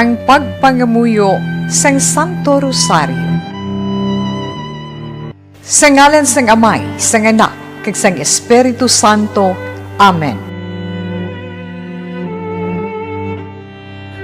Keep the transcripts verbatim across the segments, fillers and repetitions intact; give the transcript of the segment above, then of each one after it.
Ang pagpangamuyo sang Santo Rosario. Sa ngalan sang Amay, sang Anak, kag sang Espiritu Santo. Amen.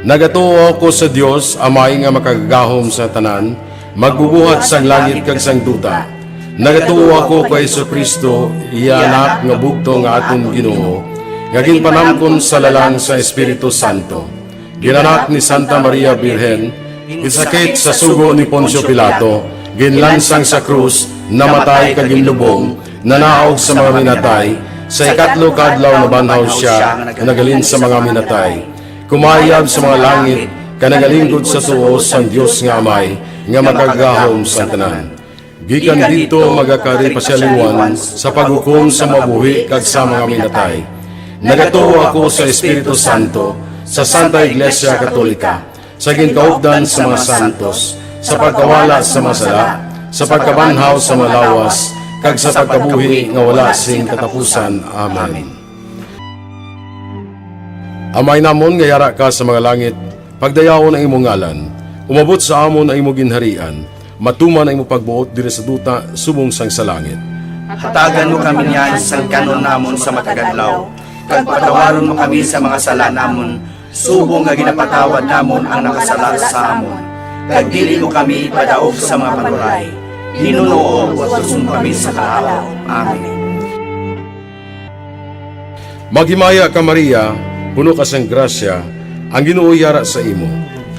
Nagatuo ako sa Dios, Amay nga makagagahom sa tanan, magbubuhat sang langit kag sang duta. Nagatuo ako kay Jesu-Cristo, iya Anak nga bugtong nga aton Ginoo, nga ginpanamkon sa lalang sa Espiritu Santo. Ginanak ni Santa Maria Birhen, ginsakit sa sugo ni Poncio Pilato, ginlansang sa krus, namatay kag ginlubong, nanaog sa mga minatay, sa ikatlo ka adlaw nabanhaw sia, nagalin sa mga minatay. Kumayab sa mga langit, kag nagalingkod sa tuo sang Dios nga Amay, nga makagagahom sang tanan. Gikan didto magakari pa sia liwat sa paghukom sa mabuhi kag sa mga minatay. Nagatuo ako sa Espiritu Santo, sa Santa Iglesia Katolika, sa ginkaupdan sa mga santos, sa pagkawala sa mga sala, sa pagkabanhaw sa mga lawas, kag sa pagkabuhi nga wala sing katapusan. Amen. Amay namon nga yara ka sa mga langit, pagdayawon ang imo ngalan. Umabot sa amon ang imo ginharian. Matuman ang imo pagbuot diri sa duta subong sang sa langit. Hatagan mo kami niyan sang kan-on namon sa matag adlaw, kag patawaron mo kami sa mga sala namon, subong nga ginapatawad namon ang nakasala sa amon. Kag dili mo kami ipadaog sa mga panuray. Ginoo, watuson mo kami sa kahawa. Amen. Maghimaya ka, Maria, puno ka sang grasya, ang Ginoo yara sa imo.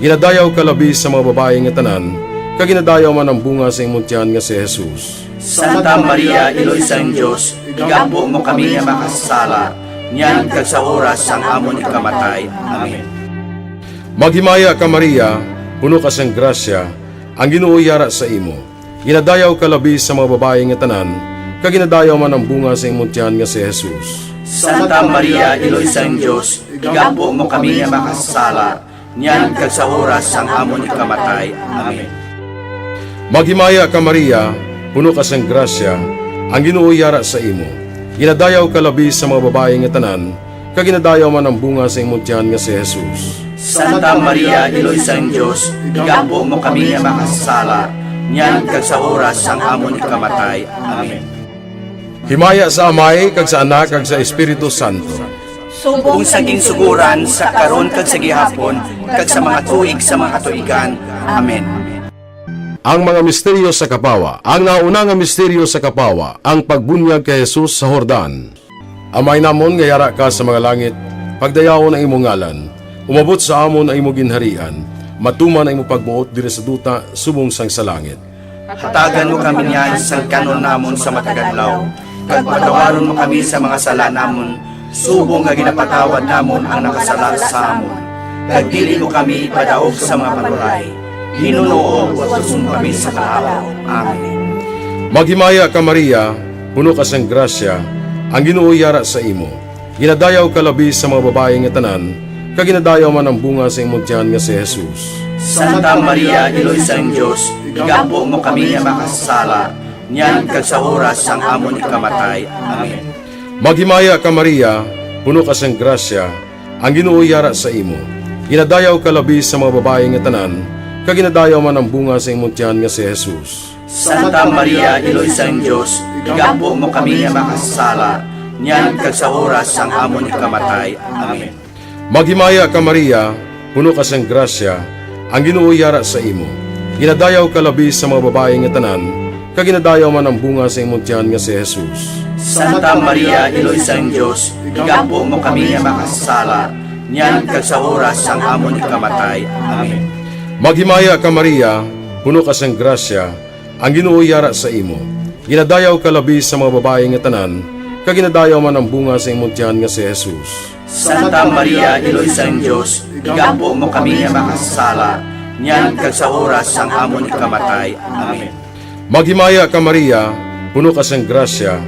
Ginadayaw ka labi sa mga babayi nga tanan, kag ginadayaw man ang bunga sa imong tiyan nga si Jesus. Santa Maria, Iloy sang Dios, igampo mo kami nga makasasala, niyan kag sa oras sang amon ikamatay. Amen. Maghimaya ka, Maria, puno ka sang grasya, ang Ginoo yara sa imo. Ginadayaw ka labi sa mga babayi nga tanan, kag ginadayaw man ang bunga sa imong tiyan nga si Jesus. Santa Maria, Iloy sang Dios, igampo mo kami nga makasasala, niyan kag sa oras sang amon ikamatay. Amen. Maghimaya ka, Maria, puno ka sang grasya, ang Ginoo yara sa imo. Ginadayaw ka labi sa mga babayi nga tanan, kag ginadayaw man ang bunga sa imong tiyan nga si Jesus. Santa Maria, Iloy sang Dios, igampo mo kami nga makasasala, niyan kag sa oras sang amon ikamatay. Amen. Himaya sa Amay, kag sa Anak, kag sa Espiritu Santo. Subong sa ginsugoran, sa karon, kag sa gihapon, kag sa mga tuig sa mga katuigan. Amen. Ang mga misteryo sa kapawa. Ang nauna nga misteryo sa kapawa, ang pagbunyag kay Jesus sa Jordan. Amay namon nga yara ka sa mga langit, pagdayawon ang imo ngalan. Umabot sa amon ang imo ginharian. Matuman ang imo pagbuot diri sa duta subong sang sa langit. Hatagan mo kami niyan sang kan-on namon sa matag adlaw, kag patawaron mo kami sa mga sala namon, subong nga ginapatawad namon ang nakasala sa amon. Kag dili mo kami ipadaog sa mga panuray. Ginoo, watuson mo kami sa kahawa. Amen. Maghimaya ka, Maria, puno ka sang grasya, ang Ginoo yara sa imo. Ginadayaw ka labi sa mga babayi nga tanan, kag ginadayaw man ang bunga sa imong tiyan nga si Jesus. Santa Maria, Iloy sang Dios, igampo mo kami nga makasasala, niyan kag sa oras sang amon ikamatay. Amen. Maghimaya ka, Maria, puno ka sang grasya, ang Ginoo yara sa imo. Ginadayaw ka labi sa mga babayi nga tanan, kag ginadayaw man ang bunga sa imong tiyan nga si Jesus. Santa Maria, Iloy sang Dios, igampo mo kami nga makasasala, niyan kag sa oras sang amon ikamatay. Amen. Maghimaya ka, Maria, puno ka sang grasya, ang Ginoo yara sa imo. Ginadayaw ka labi sa mga babayi nga tanan, kag ginadayaw man ang bunga sa imong tiyan nga si Jesus. Santa Maria, Iloy sang Dios, igampo mo kami nga makasasala, niyan kag sa oras sang amon ikamatay. Amen. Maghimaya ka, Maria, puno ka sang grasya, ang Ginoo yara sa imo. Ginadayaw ka labi sa mga babayi nga tanan, kag ginadayaw man ang bunga sa imong tiyan nga si Jesus. Santa Maria, Iloy sang Dios, igampo mo kami nga makasasala, niyan kag sa oras sang amon ikamatay. Amen. Maghimaya ka, Maria, puno ka sang grasya,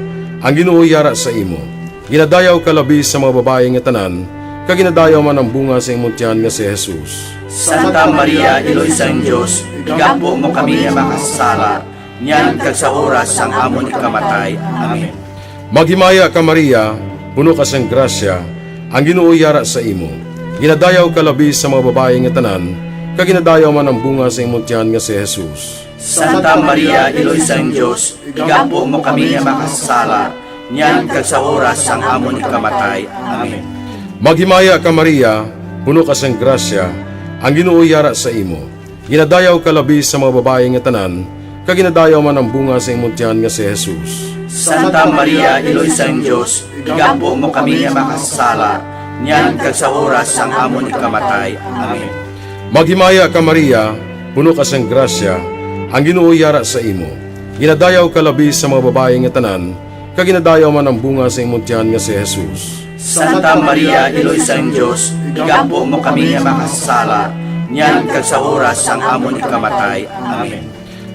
ang Ginoo yara sa imo. Ginadayaw ka labi sa mga babayi nga tanan, kag ginadayaw man ang bunga sa imong tiyan nga si Jesus. Santa Maria, Iloy sang Dios, igampo mo kami nga makasasala, niyan kag sa oras sang amon ikamatay. Amen. Maghimaya ka, Maria, puno ka sang grasya, ang Ginoo yara sa imo. Ginadayaw ka labi sa mga babayi nga tanan, kag ginadayaw man ang bunga sa imong tiyan nga si Jesus. Santa Maria, Iloy sang Dios, igampo mo kami nga makasasala, niyan kag sa oras sang amon ikamatay. Amen. Maghimaya ka, Maria, puno ka sang grasya, ang Ginoo yara sa imo. Ginadayaw ka labi sa mga babayi nga tanan, kag ginadayaw man ang bunga sa imong tiyan nga si Jesus. Santa Maria, Iloy sang Dios, igampo mo kami nga makasasala, niyan kag sa oras sang amon ikamatay. Amen. Maghimaya ka, Maria, puno ka sang grasya, ang Ginoo yara sa imo. Ginadayaw ka labi sa mga babayi nga tanan, kag ginadayaw man ang bunga sa imong tiyan nga si Jesus. Santa Maria, Iloy sang Dios, igampo mo kami nga makasasala, niyan kag sa oras sang amon ikamatay. Amen.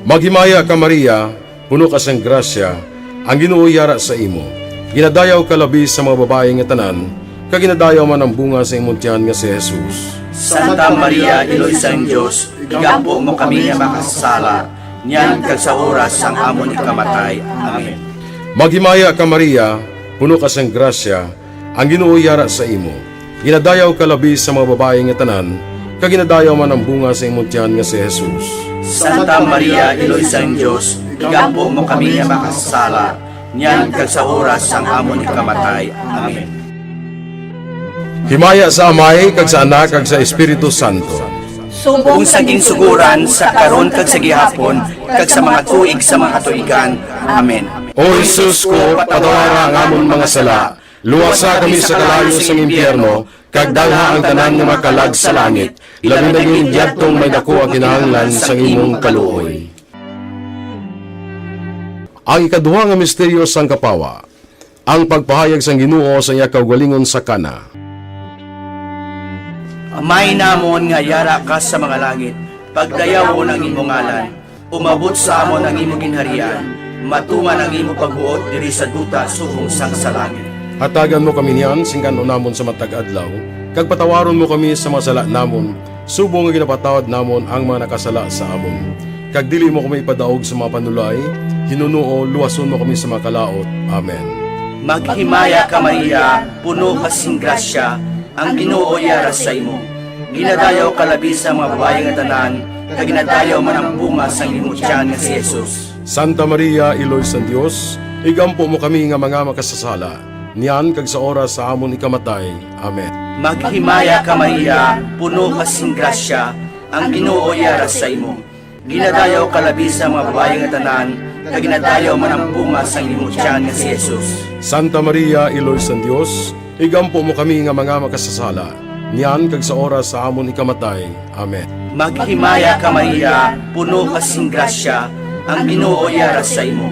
Maghimaya ka, Maria, puno ka sang grasya, ang Ginoo yara sa imo. Ginadayaw ka labi sa mga babayi nga tanan, kag ginadayaw man ang bunga sa imong tiyan nga si Jesus. Santa Maria, Iloy sang Dios, igampo mo kami nga makasasala, niyan kag sa oras sang amon ikamatay. Amen. Maghimaya ka, Maria, puno ka sang grasya, ang Ginoo yara sa imo. Ginadayaw ka labi sa mga babayi nga tanan, kag ginadayaw man ang bunga sa imong tiyan nga si Jesus. Santa Maria, Iloy sang Dios, igampo mo kami nga makasasala, niyan kag sa oras sang amon ikamatay. Amen. Himaya sa Amay, kag sa Anak, kag sa Espiritu Santo. Subong sa ginsuguran, sa karon, kag sa gihapon, kag sa mga tuig sa mga katuigan. Amen. O Jesus ko, patawara ang amon mga sala, luwasa kami sa kalayo sang impyerno, kag dalha ang tanan nga mga kalag sa langit, labi na gid yadtong may daku ang kinahanglan sang imong kaluoy. Ang ikaduha nga misteryo sang kapawa, ang pagpahayag sang Ginoo sa iya kaugalingon sa Cana. Amay namon nga yara ka sa mga langit, pagdayawon ang imo ngalan, umabot sa amon ang imo ginharian, matuman ang imo pagbuot diri sa duta subong sang sa langit. Hatagan mo kami niyan sing kan-on namon sa matag adlaw, kag patawaron mo kami sa mga sala namon, subong nga ginapatawad namon ang mga nakasala sa amon. Kag dili mo kami ipadaog sa mga panulay, hinunoo, luwason mo kami sa mga kalaut. Amen. Maghimaya ka, Maria, puno ka sing grasya, ang Ginoo yara sa imo. Ginadayaw ka labi sa mga babayi nga tanan, kag ginadayaw man ang bunga sang imo tiyan nga si Jesus. Santa Maria, Iloy sang Dios, igampo mo kami nga mga makasasala, niyan kag sa oras sa amon ikamatay. Amen. Maghimaya ka, Maria, puno ka sing grasya, ang Ginoo yara sa imo. Ginadayaw ka labi sa mga babayi nga tanan, kag ginadayaw man ang bunga sang imo tiyan nga si Jesus. Santa Maria, Iloy sang Dios, igampo mo kami nga mga makasasala, niyan kag sa oras sa amon ikamatay. Amen. Maghimaya ka, Maria, puno ka sing grasya, ang Ginoo yara sa imo.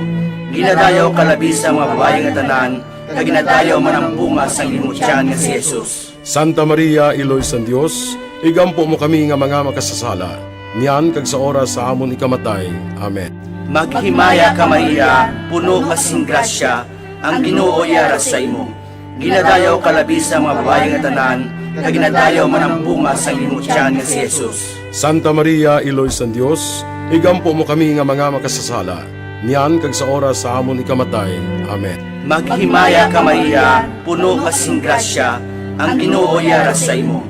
Ginadayaw ka labi sa mga babayi nga tanan, kag ginadayaw man ang bunga sang imo tiyan nga si Jesus. Santa Maria, Iloy sang Dios, igampo mo kami nga mga makasasala, niyan kag sa oras sa amon ikamatay. Amen. Maghimaya ka, Maria, puno ka sing grasya, ang Ginoo yara sa imo. Ginadayaw ka labi sa mga babayi nga tanan, kag ginadayaw man ang bunga sang imo tiyan nga si Jesus. Santa Maria, Iloy sang Dios, igampo mo kami nga mga makasasala, niyan kag sa oras sa amon ikamatay. Amen. Maghimaya ka, Maria, puno ka sing grasya, ang Ginoo yara sa imo.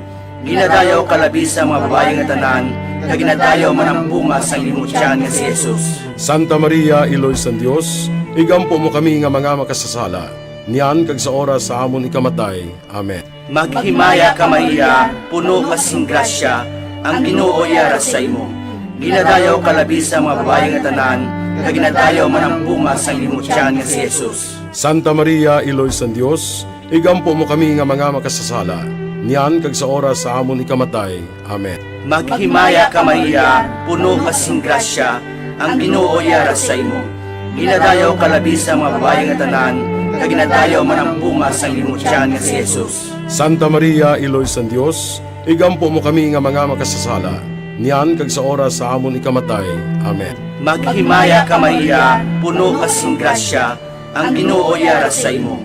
Ginadayaw ka labi sa mga babayi nga tanan, kag ginadayaw man ang bunga sang imo tiyan nga si Jesus. Santa Maria, Iloy sang Dios, igampo mo kami nga mga makasasala, niyan kag sa oras sa amon ikamatay. Amen. Maghimaya ka, Maria, puno ka sing grasya, ang Ginoo yara sa imo. Ginadayaw ka labi sa mga babayi nga tanan, kag ginadayaw man ang bunga sang imo tiyan nga si Jesus. Santa Maria, Iloy sang Dios, igampo mo kami nga mga makasasala, niyan kag sa oras sa amon ikamatay. Amen. Maghimaya ka, Maria, puno ka sing grasya, ang Ginoo yara sa imo. Ginadayaw ka labi sa mga babayi nga tanan, kag ginadayaw man ang bunga sang imo tiyan nga si Jesus. Santa Maria, Iloy sang Dios, igampo mo kami nga mga makasasala, niyan kag sa oras sa amon ikamatay. Amen. Maghimaya ka, Maria, puno ka sing grasya, ang Ginoo yara sa imo.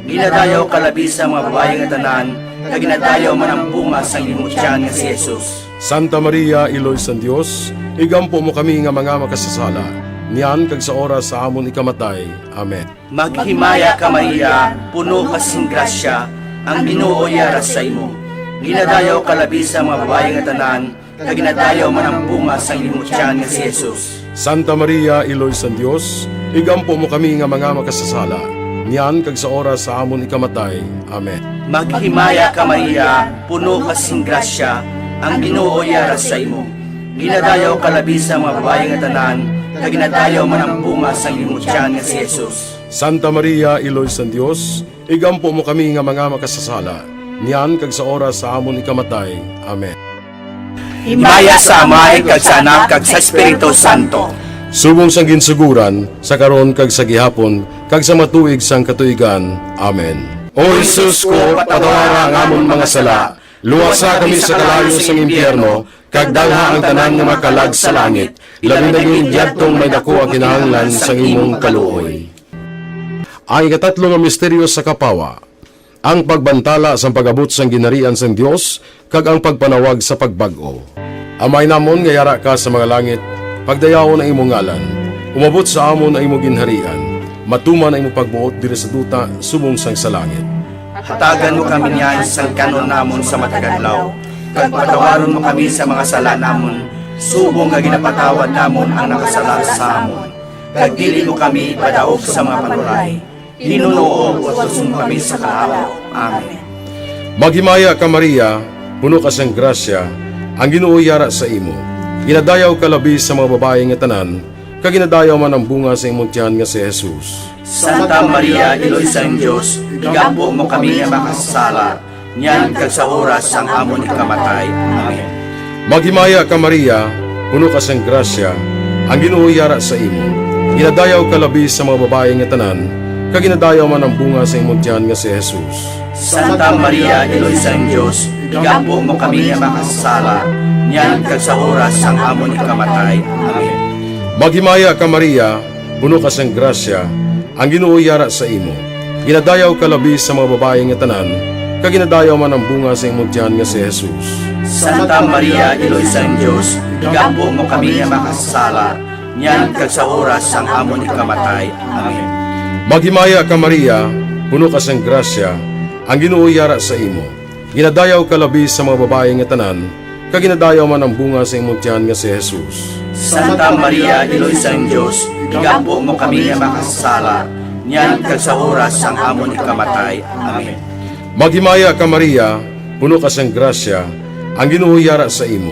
Ginadayaw ka labi sa mga babayi nga tanan, kag ginadayaw man ang bunga sang imo tiyan nga si Jesus. Santa Maria, Iloy sang Dios, igampo mo kami nga mga makasasala, niyan kag sa oras sa amon ikamatay. Amen. Maghimaya ka, Maria, puno ka sing grasya, ang Ginoo yara sa imo. Ginadayaw ka labi sa mga babayi nga tanan, kag ginadayaw man ang bunga sang imong tiyan nga si Jesus. Santa Maria, Iloy sang Dios, igampo mo kami nga mga makasasala, niyan kag sa oras sa amon ikamatay. Amen. Maghimaya ka, Maria, puno ka sing grasya, ang Ginoo yara sa imo. Ginadayaw ka labi sa mga babayi nga tanan, kag ginadayaw man ang bunga sang imong tiyan nga si Jesus. Santa Maria, Iloy sang Dios, igampo mo kami nga mga makasasala, niyan kag sa oras sa amon ikamatay. Amen. Himaya sa Amay, kag sa Anak, kag sa Espiritu Santo. Subong sang ginsuguran, sa karon kag sa gihapon, kag sa matuig sang katuigan. Amen. O Jesus ko, patawara ang amon mga sala, luwasa kami sa kalayo sang impyerno, kag dalha ang tanan nga makalag sa langit, labi na gid yadtong may daku ang kinahanglan sang imong kaluoy. Ang ikatatlo nga misteryo sa kapawa, ang pagbantala sang pag-abot sang ginharian sang Dios kag ang pagpanawag sa pagbag-o. Amay namon nga yara ka sa mga langit, pagdayawon ang imo ngalan. Umabot sa amon ang imo ginharian. Matuman ang imo pagbuot diri sa duta subong sang sa langit. Hatagan mo kami niyan sang kan-on namon sa matag adlaw, kag patawaron mo kami sa mga sala namon, subong nga ginapatawad namon ang nakasala sa amon. Kag dili mo kami ipadaog sa mga panuray, Ginoo, uwaton mo kami sa kalawa. Amen. Maghimaya ka, Maria, puno ka sang grasya, ang Ginoo yara sa imo. Ginadayaw ka labi sa mga babayi nga tanan, kag ginadayaw man ang bunga sa imong tiyan nga si Jesus. Santa Maria, Iloy sang Dios, igampo mo kami nga makasasala, niyan kag sa oras sang amon ikamatay. Amen. Maghimaya ka, Maria, puno ka sang grasya, ang Ginoo yara sa imo. Ginadayaw ka labi sa mga babayi nga tanan, kag ginadayaw man ang bunga sa imong tiyan nga si Jesus. Santa Maria, Iloy sang Dios, igampo mo kami nga makasasala, niyan kag sa oras sang amon ikamatay. Amen. Maghimaya ka, Maria, puno ka sang grasya, ang Ginoo yara sa imo. Ginadayaw ka labi sa mga babayi nga tanan, kag ginadayaw man ang bunga sa imong tiyan nga si Jesus. Santa Maria, Iloy sang Dios, igampo mo kami nga makasasala, niyan kag sa oras sang amon ikamatay. Amen. Maghimaya ka, Maria, puno ka sang grasya, ang Ginoo yara sa imo. Ginadayaw ka labi sa mga babayi nga tanan, kag ginadayaw man ang bunga sa imong tiyan nga si Jesus. Santa Maria, Iloy sang Dios, igampo mo kami nga makasasala, niyan kag sa oras sang amon ikamatay. Amen. Maghimaya ka, Maria, puno ka sang grasya, ang Ginoo yara sa imo.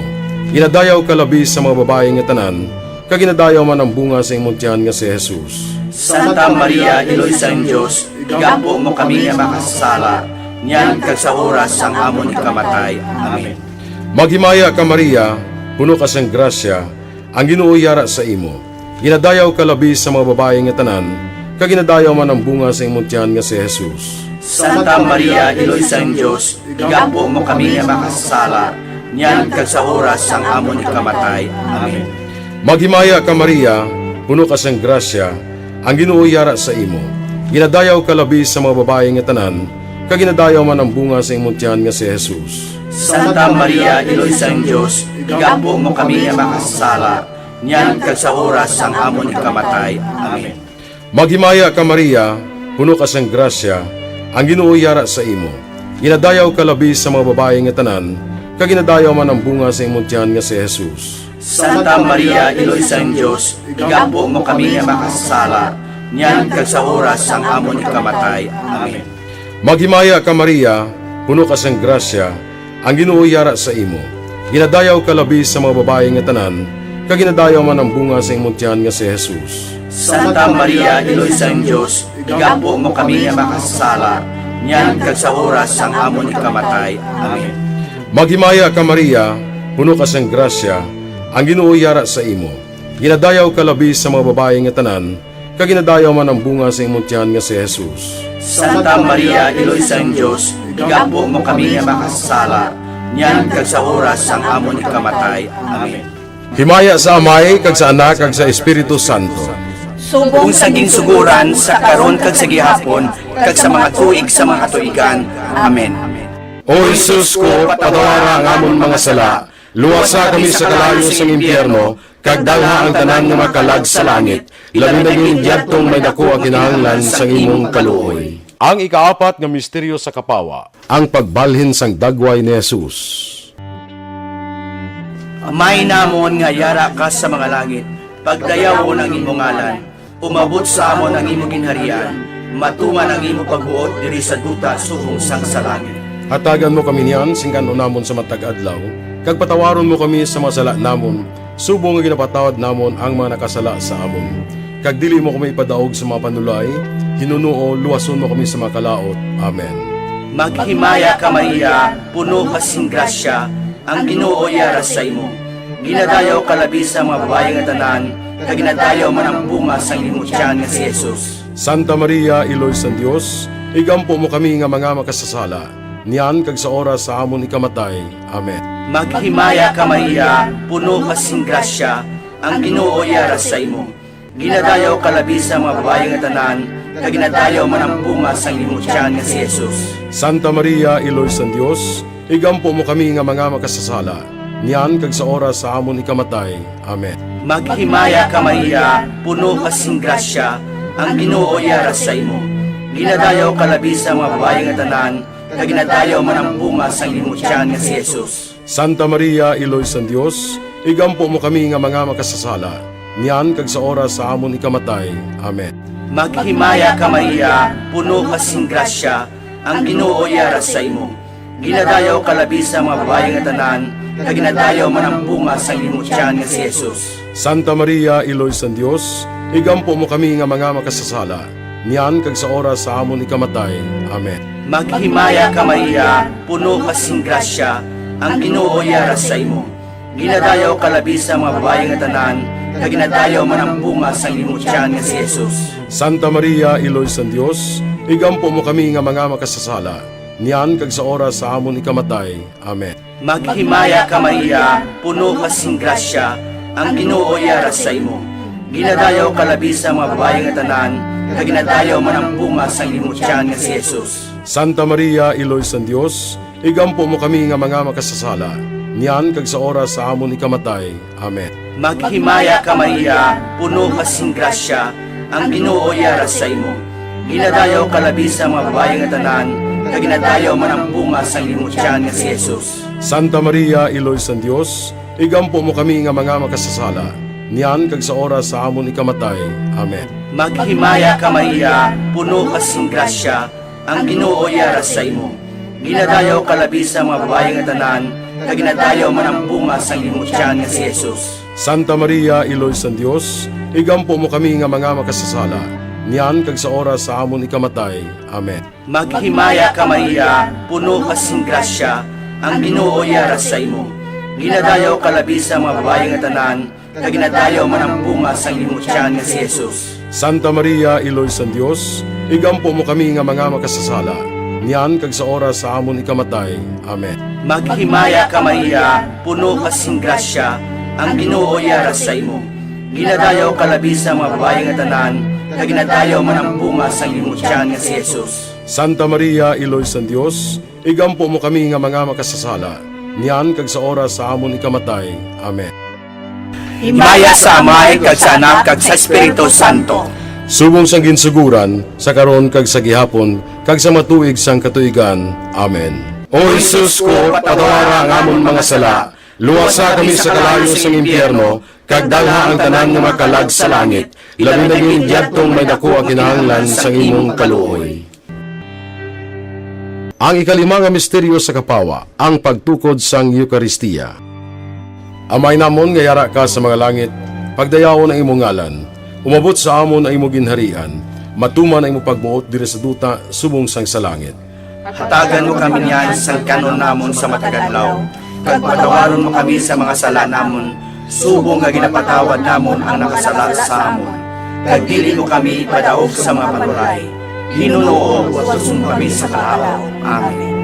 Ginadayaw ka labi sa mga babayi nga tanan, kag ginadayaw man ang bunga sa imong tiyan nga si Jesus. Santa Maria, Iloy sang Dios, igampo mo kami nga makasasala, niyan kag sa oras sang amon ikamatay. Amen. Maghimaya ka, Maria, puno ka sang grasya, ang Ginoo yara sa imo. Ginadayaw ka labi sa mga babayi nga tanan, kag ginadayaw man ang bunga sa imong tiyan nga si Jesus. Santa Maria, Iloy sang Dios, igampo mo kami nga makasasala, niyan kag sa oras sang amon ikamatay. Amen. Maghimaya ka, Maria, puno ka sang grasya, ang Ginoo yara sa imo. Ginadayaw ka labi sa mga babayi nga tanan, kag ginadayaw man ang bunga sa imong tiyan nga si Jesus. Santa Maria, Iloy sang Dios, igampo mo kami nga makasasala, niyan kag sa oras sang amon ikamatay. Amen. Maghimaya ka, Maria, puno ka sang grasya, ang Ginoo yara sa imo. Ginadayaw ka labi sa mga babayi nga tanan, kag ginadayaw man ang bunga sa imong tiyan nga si Jesus. Santa Maria, Iloy sang Dios, igampo mo kami nga makasasala, niyan kag sa oras sang amon ikamatay. Amen. Maghimaya ka, Maria, puno ka sang grasya, ang Ginoo yara sa imo. Ginadayaw ka labi sa mga babayi nga tanan, kag ginadayaw man ang bunga sa imong tiyan nga si Jesus. Santa Maria, Iloy sang Dios, igampo mo kami nga makasasala, niyan kag sa oras sang amon ikamatay. Amen. Maghimaya ka, Maria, puno ka sang grasya, ang Ginoo yara sa imo. Ginadayaw ka labi sa mga babayi nga tanan, kag ginadayaw man ang bunga sa imong tiyan nga si Jesus. Santa Maria, Iloy sang Dios, igampo mo kami nga makasasala, niyan kag sa oras sang amon ikamatay. Amen. Himaya sa Amay, kag sa Anak, kag sa Espiritu Santo. Subong sa ginsuguran, sa karon, kag sa gihapon, kag sa mga tuig sa mga katuigan. Amen. O Jesus ko, patawara ang amon mga sala, luwasa kami sa kalayo sang impyerno, kag dalha ang tanan nga makalag sa langit, labi na gid yadtong may daku ang kinahanglan sang imong kaluoy. Ang ikaapat nga misteryo sa kapawa, ang pagbalhin sang dagway ni Jesus. Amay namon nga yara ka sa mga langit, pagdayawon ang imo ngalan, umabot sa amon ang imo ginharian, matuman ang imo pagbuot diri sa duta subong sang sa langit. Hatagan mo kami niyan sing kan-on namon sa matag adlaw, kag patawaron mo kami sa mga sala namon, subong nga ginapatawad namon ang mga nakasala sa amon. Kag dili mo kami ipadaog sa mga panulay, hinunoo, luwason mo kami sa mga kalaut. Amen. Maghimaya ka, Maria, puno ka sing grasya, ang Ginoo yara sa imo. Ginadayaw ka labi sa mga babayi nga tanan, kag ginadayaw man ang bunga sang imo tiyan nga si Jesus. Santa Maria, Iloy sang Dios, igampo mo kami nga mga makasasala, niyan kag sa oras sa amon ikamatay. Amen. Maghimaya ka, Maria, puno ka sing grasya, ang Ginoo yara sa imo. Ginadayaw ka labi sa mga babayi nga tanan, kag ginadayaw man ang bunga sang imo tiyan nga si Jesus. Santa Maria, Iloy sang Dios, igampo mo kami nga mga makasasala, niyan kag sa oras sa amon ikamatay. Amen. Maghimaya ka, Maria, puno ka sing grasya, ang Ginoo yara sa imo. Ginadayaw ka labi sa mga babayi nga tanan, kag ginadayaw man ang bunga sang imo tiyan nga si Jesus. Santa Maria, Iloy sang Dios, igampo mo kami nga mga makasasala, niyan kag sa oras sa amon ikamatay. Amen. Maghimaya ka, Maria, puno ka sing grasya, ang Ginoo yara sa imo. Ginadayaw ka labi sa mga babayi nga tanan, kag ginadayaw man ang bunga sang imo tiyan nga si Jesus. Santa Maria, Iloy sang Dios, igampo mo kami nga mga makasasala, niyan kag sa oras sa amon ikamatay. Amen. Maghimaya ka, Maria, puno ka sing grasya, ang Ginoo yara sa imo. Ginadayaw ka labi sa mga babayi nga tanan, kag ginadayaw man ang bunga sang imo tiyan nga si Jesus. Santa Maria, Iloy sang Dios, igampo mo kami nga mga makasasala, niyan kag sa oras sa amon ikamatay. Amen. Maghimaya ka, Maria, puno ka sing grasya, ang Ginoo yara sa imo. Ginadayaw ka labi sa mga babayi nga tanan, kag ginadayaw man ang bunga sang imo tiyan nga si Jesus. Santa Maria, Iloy sang Dios, igampo mo kami nga mga makasasala, niyan kag sa oras sa amon ikamatay. Amen. Maghimaya ka, Maria, puno ka sing grasya, ang Ginoo yara sa imo. Ginadayaw ka labi sa mga babayi nga tanan, kag ginadayaw man ang bunga sang imo tiyan nga si Jesus. Santa Maria, Iloy sang Dios, igampo mo kami nga mga makasasala, niyan kag sa oras sa amon ikamatay. Amen. Maghimaya ka, Maria, puno ka sing grasya, ang Ginoo yara sa imo. Ginadayaw ka labi sa mga babayi nga tanan, kag ginadayaw man ang bunga sang imo tiyan nga si Jesus. Santa Maria, Iloy sang Dios, igampo mo kami nga mga makasasala, niyan kag sa oras sa amon ikamatay. Amen. Maghimaya ka, Maria, puno ka sing grasya, ang Ginoo yara sa imo. Ginadayaw ka labi sa mga babayi nga tanan, kag ginadayaw man ang bunga sang imo tiyan nga si Jesus. Santa Maria, Iloy sang Dios, igampo mo kami nga mga makasasala, niyan kag sa oras sa amon ikamatay. Amen. Maghimaya ka, Maria, puno ka sing grasya, ang Ginoo yara sa imo. Ginadayaw ka labi sa mga babayi nga tanan, kag ginadayaw man ang bunga sang imo tiyan nga si Jesus. Santa Maria, Iloy sang Dios, igampo mo kami nga mga makasasala, niyan kag sa oras sa amon ikamatay. Amen. Himaya sa Amay, kag sa Anak, kag sa Espiritu Santo. Subong sang ginsugoran, sa karon, kag sa gihapon, kag sa mga tuig sang katuigan. Amen. O Jesus ko, patawara ang amon mga sala, luwasa kami sa kalayo sang impyerno, kag dalha ang tanan nga makalag sa langit, labi na gid yadtong may daku ang kinahanglan sang imong kaluoy. Ang ikalima nga misteryo sa kapawa, ang pagtukod sang Eukaristia. Amay namon nga yara ka sa mga langit, pagdayawon ang imo ngalan, umabot sa amon ang imo ginharian, matuman ang imo pagbuot diri sa duta subong sang sa langit. Hatagan mo kami niyan sang kan-on namon sa matag adlaw, kag patawaron mo kami sa mga sala namon, subong nga ginapatawad namon ang nakasala sa amon. Kag dili mo kami ipadaog sa mga panulay, hinunoo, luwason mo kami sa kalaut. Amen.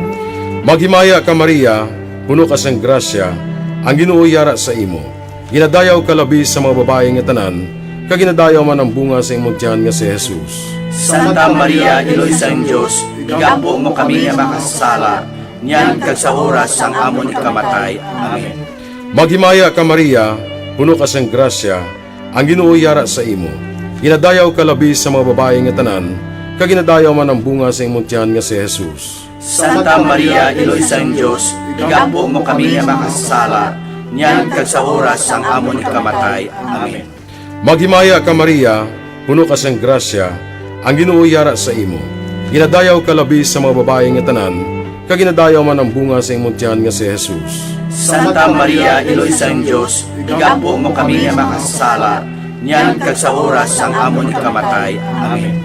Maghimaya ka, Maria, puno ka sang grasya, ang Ginoo yara sa imo. Ginadayaw ka labi sa mga babayi nga tanan, kag ginadayaw man ang bunga sa imong tiyan nga si Jesus. Santa Maria, Iloy sang Dios, igampo mo kami nga makasasala, niyan kag sa oras sang amon ikamatay. Amen. Maghimaya ka, Maria, puno ka sang grasya, ang Ginoo yara sa imo. Ginadayaw ka labi sa mga babayi nga tanan, kag ginadayaw man ang bunga sa imong tiyan nga si Jesus. Santa Maria, Iloy sang Dios, igampo mo kami nga makasasala, niyan kag sa oras sang amon ikamatay. Amen. Maghimaya ka, Maria, puno ka sang grasya, ang Ginoo yara sa imo. Ginadayaw ka labi sa mga babayi nga tanan, kag ginadayaw man ang bunga sa imong tiyan nga si Jesus. Santa Maria, Iloy sang Dios, igampo mo kami nga makasasala, niyan kag sa oras sang amon ikamatay. Amen.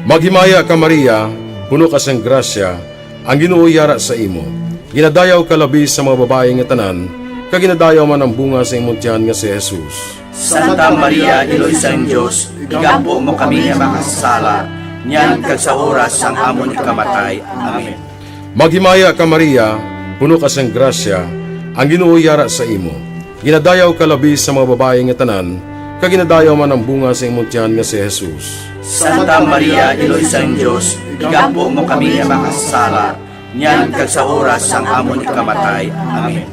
Maghimaya ka, Maria, puno ka sang grasya, ang Ginoo yara sa imo. Ginadayaw ka labi sa mga babayi nga tanan, kag ginadayaw man ang bunga sa imong tiyan nga si Jesus. Santa Maria, Iloy sang Dios, igampo mo kami nga makasasala, niyan kag sa oras sang amon ikamatay. Amen. Maghimaya ka, Maria, puno ka sang grasya, ang Ginoo yara sa imo. Ginadayaw ka labi sa mga babayi nga tanan, kag ginadayaw man ang bunga sa imong tiyan nga si Jesus. Santa Maria, Iloy sang Dios, igampo mo kami nga makasasala, niyan kag sa oras sang amon ikamatay. Amen.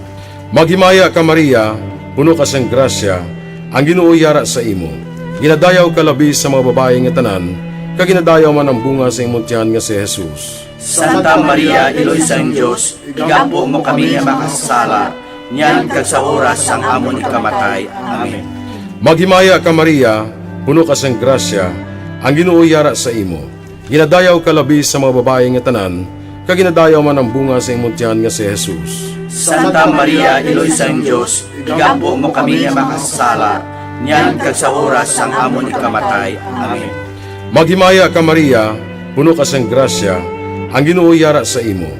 Maghimaya ka, Maria, puno ka sang grasya, ang Ginoo yara sa imo. Ginadayaw ka labi sa mga babayi nga tanan, kag ginadayaw man ang bunga sa imong tiyan nga si Jesus. Santa Maria, Iloy sang Dios, igampo mo kami nga makasasala, niyan kag sa oras sang amon ikamatay. Amen. Maghimaya ka, Maria, puno ka sang grasya, ang Ginoo yara sa imo. Ginadayaw ka labi sa mga babayi nga tanan, kag ginadayaw man ang bunga sa imong tiyan nga si Jesus. Santa Maria, Iloy sang Dios, igampo mo kami nga makasasala, niyan kag sa oras sang amon ikamatay. Amen. Maghimaya ka, Maria, puno ka sang grasya, ang Ginoo yara sa imo.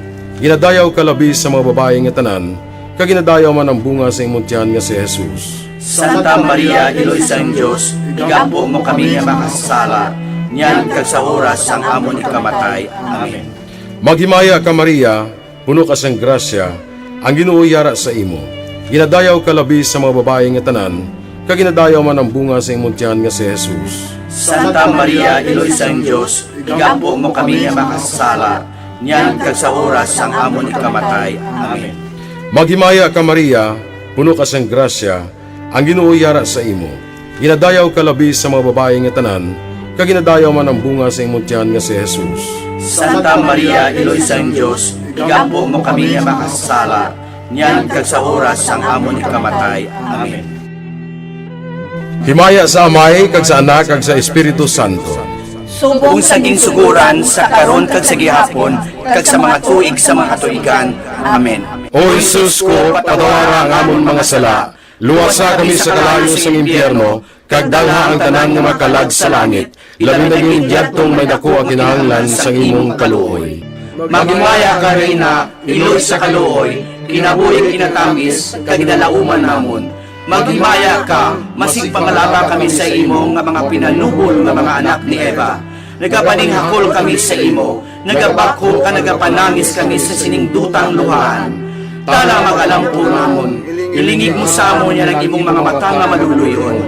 Ginadayaw ka labi sa mga babayi nga tanan, kag ginadayaw man ang bunga sa imong tiyan nga si Jesus. Santa Maria, Iloy sang Dios, igampo mo kami nga makasasala, niyan kag sa oras sang amon ikamatay. Amen. Maghimaya ka, Maria, puno ka sang grasya, ang Ginoo yara sa imo. Ginadayaw ka labi sa mga babayi nga tanan, kag ginadayaw man ang bunga sa imong tiyan nga si Jesus. Santa Maria, Iloy sang Dios, igampo mo kami nga makasasala, niyan kag sa oras sang amon ikamatay. Amen. Maghimaya ka, Maria, puno ka sang grasya, ang Ginoo yara sa imo. Ginadayaw ka labi sa mga babayi nga tanan, kag ginadayaw man ang bunga sa imong tiyan nga si Jesus. Santa Maria, Iloy sang Dios, igampo mo kami nga makasasala, niyan kag sa oras sang amon ikamatay. Amen. Himaya sa Amay, kag sa Anak, kag sa Espiritu Santo. Subong sa ginsuguran, sa karon, kag sa gihapon, kag sa mga tuig sa mga katuigan. Amen. O Jesus ko, patawara ang amon mga sala, luwasa kami sa kalayo sang impyerno, kag dalha ang tanan nga mga kalag sa langit, labi na gid yadtong may daku ang kinahanglan sang imong kaluoy. Maghimaya ka, Reyna, iloy sa kaluoy, kinabuhi kinatamis, kag ginalauman namon. Maghimaya ka, masig pangalaba kami sa imo nga mga pinanubol nga mga anak ni Eva. Nagapaninghakol kami sa imo, nagabakho ka, nagapanangis kami sa sining dutang luhaan. Tana, mag-alampo namon, ilingig mo sa amon yan ang imong mga mata nga maluluy-on.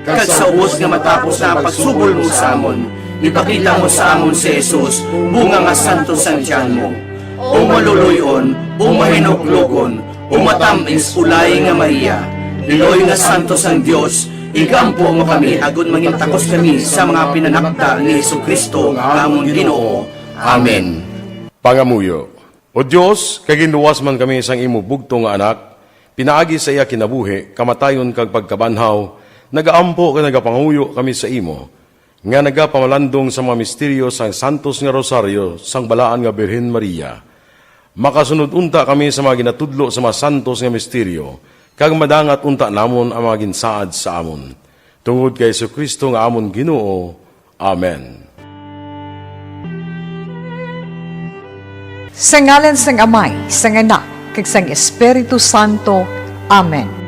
Kag sa ubos nga matapos na ang pagsubol mo sa amon, ipakita mo sa amon si Jesus, bunga nga santo sang tiyan mo. O maluluy-on, o mahinuklogon, o matamis, ulay nga Maria, iloy nga santo sang Dios, igampo mo kami agod mangin takos kami sa mga pinanakda ni Jesu-Cristo nga amon Ginoo. Amen. Pangamuyo. O Dios, kay ginluwas man kami sang imo bugtong nga Anak, pinaagi sa iya kinabuhi, kamatayon, kag pagkabanhaw, nagaampo kag nagapangamuyo kami sa imo, nga nagapamalandong sa mga misteryo sang santos nga rosaryo sang balaan nga Birhen Maria. Makasunod unta kami sa mga ginatudlo sa mga santos nga misteryo, kag madangat unta namon ang mga ginsaad sa amon. Tungod kay Jesu-Cristo nga amon Ginoo. Amen. Sa ngalan sang Amay, sang Anak, kag sang Espiritu Santo. Amen.